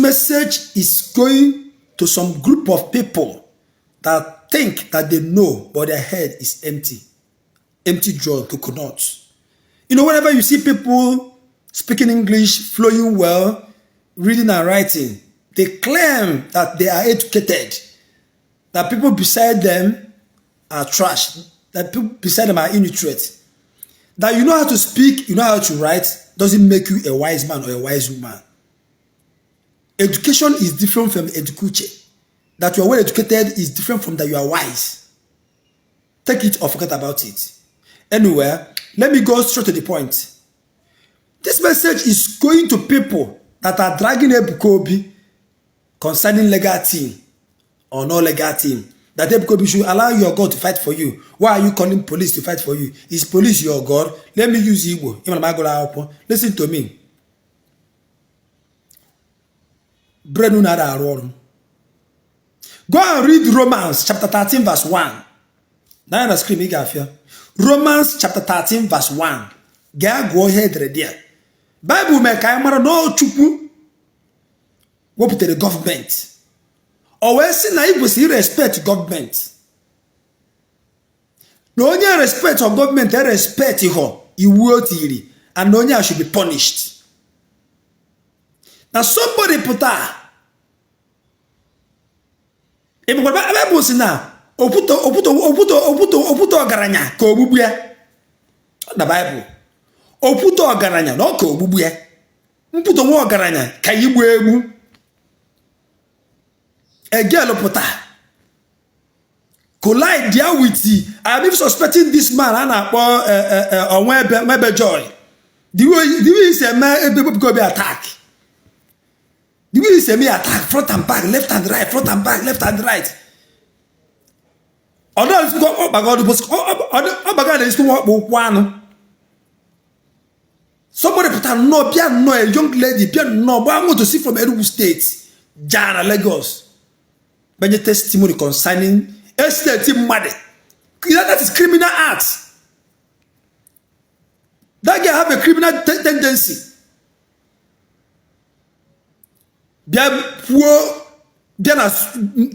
Message is going to some group of people that think that they know, but their head is empty. Empty drawer, coconut. Whenever you see people speaking English, flowing well, reading and writing, they claim that they are educated, that people beside them are trash, that people beside them are illiterate. That you know how to speak, you know how to write, doesn't make you a wise man or a wise woman. Education is different from edukuche. That you are well educated is different from that you are wise. Take it or forget about it. Anyway, let me go straight to the point. This message is going to people that are dragging Ebuka Obi concerning legal team or no legal team. That Ebuka Obi should allow your God to fight for you. Why are you calling police to fight for you? Is police your God? Let me use Igbo. Listen to me. Brain unu ada arụ ọrụ. Go and read Romans chapter 13 verse 1. Na na screen ị ga-afịa. Romans chapter 13 verse 1. Gaa gụọ ihe edere dị ya. Bible mee ka anyị mara na ọ Chukwu wepụtara gọọmenti. O wee sị na ị kwesịrị respect gọọmenti. Na onye respect of gọọmenti respect họ iwu o tiri and onye a should be punished. Na somebody pụta Bible sị na okwuto okwuto okwuto okwuto okwuto ọgaranya ka ogbugbu ya. Na Bible okwuto ọgaranya na ọ ka ogbugbu ya, nkwutọ nwa ọgaranya ka igbu egbu. A girl pụta collide there with, I'm even suspecting this man a na-akpọ Onwebe Nwebe Joy. The way he si eme ebe Ebuka Obi attack, the way he si eme attack front and back, left and right, front and back, left and right. Ọgbaga na-esikwa nwa ọkpụ ụkwụ anụ. Somebody pụta nnọọ, bịa nnọọ, a young lady bịa nnọọ gbaa moto si from Enugu State jaa na Lagos benye testimony concerning estate mmadụ. That is criminal act. That girl have a criminal tendency. Bịa kwuo, bịa na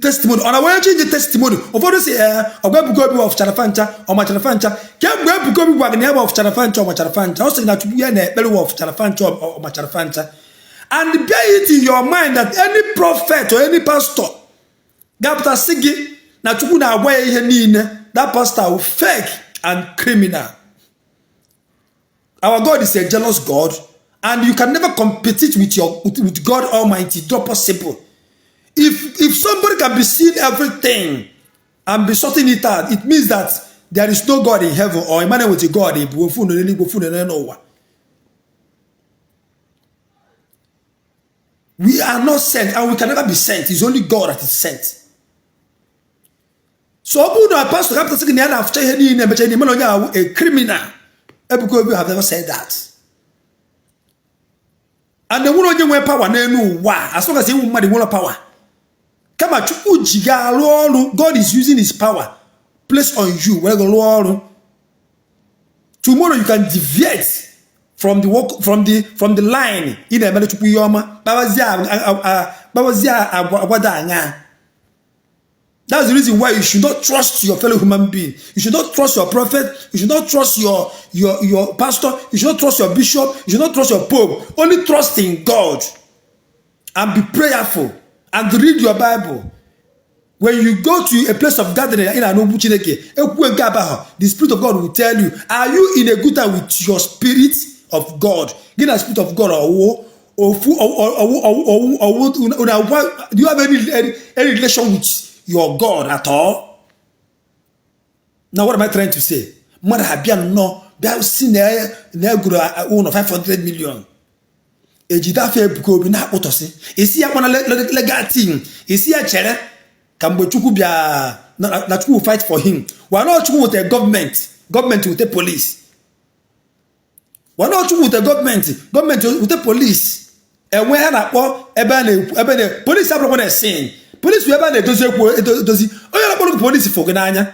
testimony, ọ na wee ji nye testimony. Ụfọdụ si ee ọgwa Ebuka Obi ọfụchara fancha, ọmachara fancha. Kemgbe Ebuka Obi gwara na ya bụ ọfụchara fancha, ọmachara fancha, ọ sị na Chukwu ya na-ekpere wa ọfụchara fancha, ọmachara fancha. And bear it in your mind that any prophet or any pastor ga-apụta sị gị na Chukwu na-agwa ya ihe niile, that pastor will fake and criminal. Our God is a jealous God, and you can never compete with God Almighty. It's not possible. If somebody can be seeing everything and be sorting it out, it means that there is no God in heaven, or Emmanuel with God. We are not sent, and we can never be sent. It's only God that is sent. So ọ bụrụ na pastor ga-apụta sị gị na ya na-afụcha ihe niile emecha ihe mana onye ahụ a criminal. Ebuka Obi have never said that. And enwere onye nwere power n'elu ụwa as long as iwu mmadụ nwere power. Kama Chukwu ji gị arụ ọrụ, God is using his power placed on you were gị rụọ ọrụ. Tomorrow you can deviate from the work, from the line ị na-emere Chukwu ihe ọma, kpabazie agwada anya. That's the reason why you should not trust your fellow human being. You should not trust your prophet. You should not trust your pastor. You should not trust your bishop. You should not trust your pope. Only trust in God and be prayerful and read your Bible. When you go to a place of gathering in Anogbu Chineke, ekwu nke abahọ, the Spirit of God will tell you, are you in a good time with your Spirit of God? Gị na Spirit of God ọwụ ofu ọwụ ọwụ ọwụ. Do you have any relation with your God at all? Now what am I trying to say? Mmadụ abịa nnọọ bịa si na egwuru ụlọ 500 million, ejide afọ Ebuka Obi na-akpụtọsị isi ya kpọna legal team, isi ya chere ka mgbe Chukwu bịa na Chukwu fight for him. Wa na Chukwu wete gọọmenti, gọọmenti wete police. Wa na Chukwu wete gọọmenti, gọọmenti wete police. Enwe ha na-akpọ ebe a na-ekwu ebe na polisi abụrụkwa na sin. Polisi bụ ebe a na-edozi ekwu edozi. Onye na-akpọrọ gị polisi fụ gị n'anya.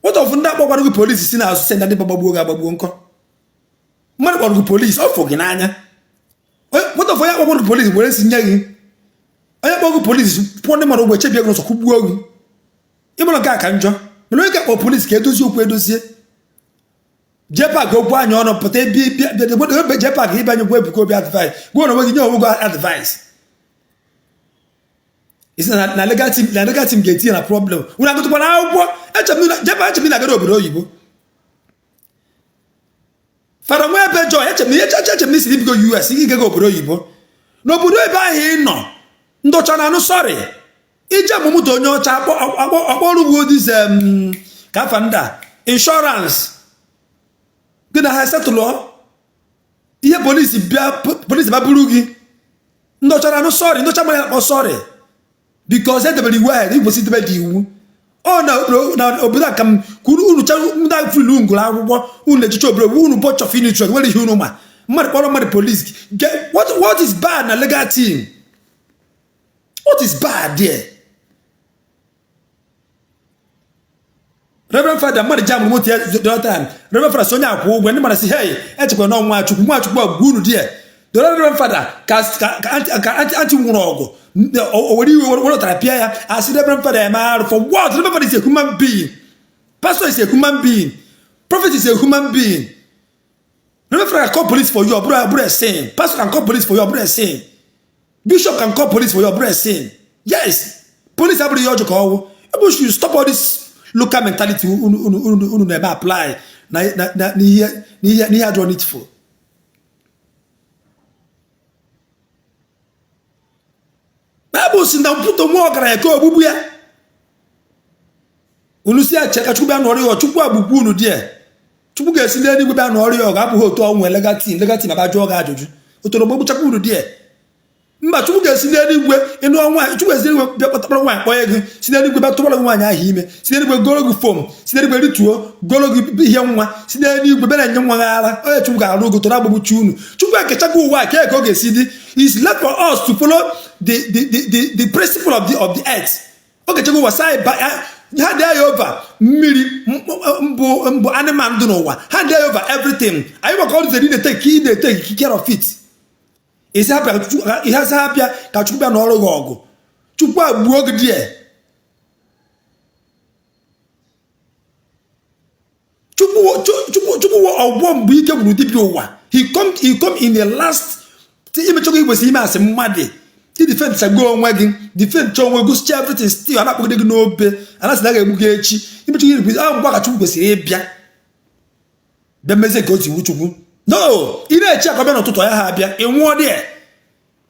What of ndị akpọkwara gị polisi si n'azụ sị ndị gbagbuo gị agbagbuo nkọ? Mmadụ kpọrọ gị polisi, ọ fụ gị n'anya. What of onye akpọkwara gị polisi were si nye gị? Onye kpọọ gị polisi kwụọ ndị mmadụ ụgwọ echebie gị n'ụzọ kwụgbuo gị. Ịmara nke a ka njọ. Mana onye ga-akpọ polisi ka edozie okwu edozie. JPAC okwu anya ọnụ pụta ebe ebe JPAC ịbịa nyekwa Ebuka Obi advice. Gwa na onwe gị nye onwe gị advice. Isi na legal team na legal team ga-etinye na problem. Unu agụtụkwara akwụkwọ JPAC echem na agara obodo oyibo. Fada Nwebe Joy echem na echem na isi ibigo US ị gaga obodo oyibo. N'obodo ebe ahụ ị nọ ndị ọcha na-anụ sorry. Ije amụmụta onye ọcha akpọrọ ugbo this ka afa ndị a insurance gị na ha esetụlụọ ihe polisi bịa polisi bịa buru gị. Ndị ọcha na-anụ sorry, ndị ọcha mara akpọ sorry because edebere iwu ahụ igbosi debe dị iwu ọ na obodo a ka m kwuru unu cha ndị afụlu ngụrụ akwụkwọ unu na-echiche obodo unu bunch of illiterate nwere ihe unu ma mmadụ kpọrọ mmadụ polisi. What is bad na legal team? What is bad there? Reverend Father mmadụ ji amụrụ moto ya the other time. Reverend Father si onye akwụ ụgwọ ndị mmadụ si hey echekwa na Nwachukwu Nwachukwu agwụ unu die. The Reverend Father ka ka anti nwụrụ ọgụ o were iwe were ụtara pịa ya asị Reverend Father eme arụ for what? Reverend Father is a human being. Pastor is a human being. Prophet is a human being. Reverend Father can call police for you, ọ bụrụ a sin. Pastor can call police for you, ọ bụrụ a sin. Bishop can call police for you, ọ bụrụ a sin. Yes, police abụrụ ihe ọjọọ ka ọwụ. People should stop all this local mentality unu na-eme apply na n'ihe n'ihe adịrọ needful. Baịbụl si na mpụta nwa ọgaranya ka ogbugbu ya. Unu si ache ka Chukwu bịa nụọrọ ya Chukwu agbukwu unu die. Chukwu ga-esi n'eluigwe bịa nụọrọ ya ọgụ abụghị otu ọnwụ legal team legal team aba jụọ gị ajụjụ. Otoro mgbe gbuchakwa unu die. Mba Chukwu ga-esi n'eluigwe ịnụ nwaanyị Chukwu ga-esi n'eluigwe bịa kpọtakpọrọ nwaanyị kpọnye gị si n'eluigwe bịa tụbara gị nwaanyị ahụ ime si n'eluigwe goro gị foam si n'eluigwe rituo goro gị ihe nwa si n'eluigwe bịa na-enye nwa gị ara onye Chukwu ga-arụ gị tụrụ agbagbuchi unu. Chukwu ekechago ụwa ka ka ọ ga-esi dị. Is left for us to follow the principle of the earth. Ọ ga-echekwa ụwa saa ha dị ya over mmiri mbụ mbụ anụmanụ dị n'ụwa ha dị ya over everything. Anyị maka ọrụ ị na-etake ị na-etake care of it. Isi hapịa ka Chukwu bịa n'ọrụ gị ọgụ. Chukwu agbuo gị die. Chukwu ọgwụgwọ mgbe ike gwụrụ dibịa ụwa. He come in the last imechọgo ikwesịrị ime asị mmadụ idefendchago onwe gị defendcha onwe gị everything still a na-akpọgide gị n'obe a na-asị na a ga-egbu gị echi imechọgo ikwesịrị ahụ mgbe ka Chukwu kwesịrị ịbịa bịa mezie ka o si wu Chukwu. No, ị na-eche ka ọ bịa n'ụtụtụ ya ha abịa ị nwụọ dị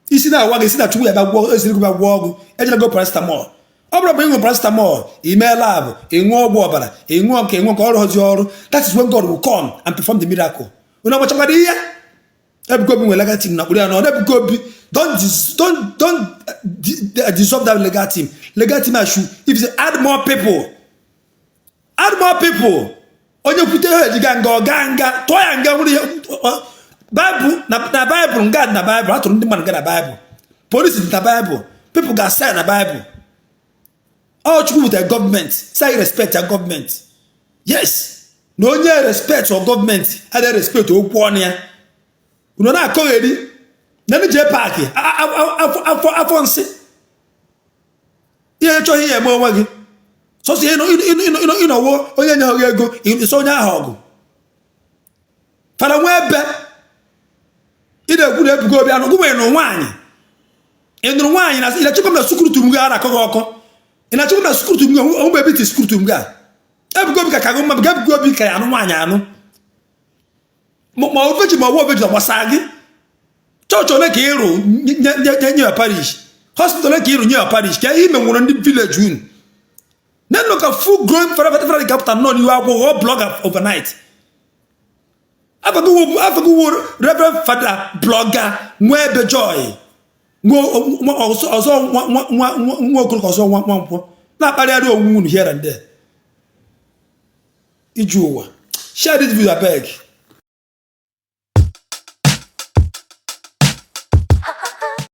isi na-awa gị si na Chukwu ya bịa gwọọ esiri gị bịa gwọọ ọgwụ ejela go paracetamol. Ọ bụrụ mgbe ị ṅụrụ paracetamol ị mee lab ị ṅụọ ọgwụ ọbara ị ṅụọ nke ṅụọ nke ọrụ ozi ọrụ. That is when God will come and perform the miracle. Unu agbachakwara ihe Ebuka Obi nwere legal team na kpụrụ ya na Ebuka Obi don't dissolve that legal team. Legal team should if you add more people, add more people. Onye kwute ha ejiga nga ọ gaa nga tụọ ya nga nwere ihe Baịbụl na Baịbụl nga na Baịbụl atụrụ ndị mmadụ nga na Baịbụl polisi dị na Baịbụl people ga-asa na Baịbụl. Ọ Chukwu butere gọọmenti say respect ya gọọmenti. Yes, na onye respect ọ gọọmenti adịghị respect okwu ọnụ ya. Unu na-akọgheri na ndị JPAC afọ afọ nsị ihe chọghị ihe eme onwe gị sọsọ ihe ịnọwo onye nye gị ego ịsọ onye ahụ ọgụ. Fada Nwebe ị na-ekwu na Ebuka Obi anụ gụnwe nụ nwaanyị ị nụrụ nwaanyị na ị na-achịkwa m na sukurutu m gị a na-akọ gị ọkọ ị na-achịkwa m na sukurutu m gị onwe ebe iti sukurutu m gị a Ebuka Obi ka ka gị mma Ebuka Obi ka ya anụ nwaanyị anụ ma oveji ma ọwa oveji ọgbasa gị. Chọọchị ole ka ịrụ nye ya parish, hospital ole ka ịrụ nye ya parish, ka ihe menwere ndị village unu nenụ ka full grown fada fada ga-apụta nnọọ n'ihu akwụkwọ ghọọ blogger overnight. Afọgụwo Reverend Father blogger Nwebe Joy ọzọ nwa okoro ọzọ nwa nkwọ na-akparịgharị onwe unu here and there. Iju ụwa. Share this video abeg.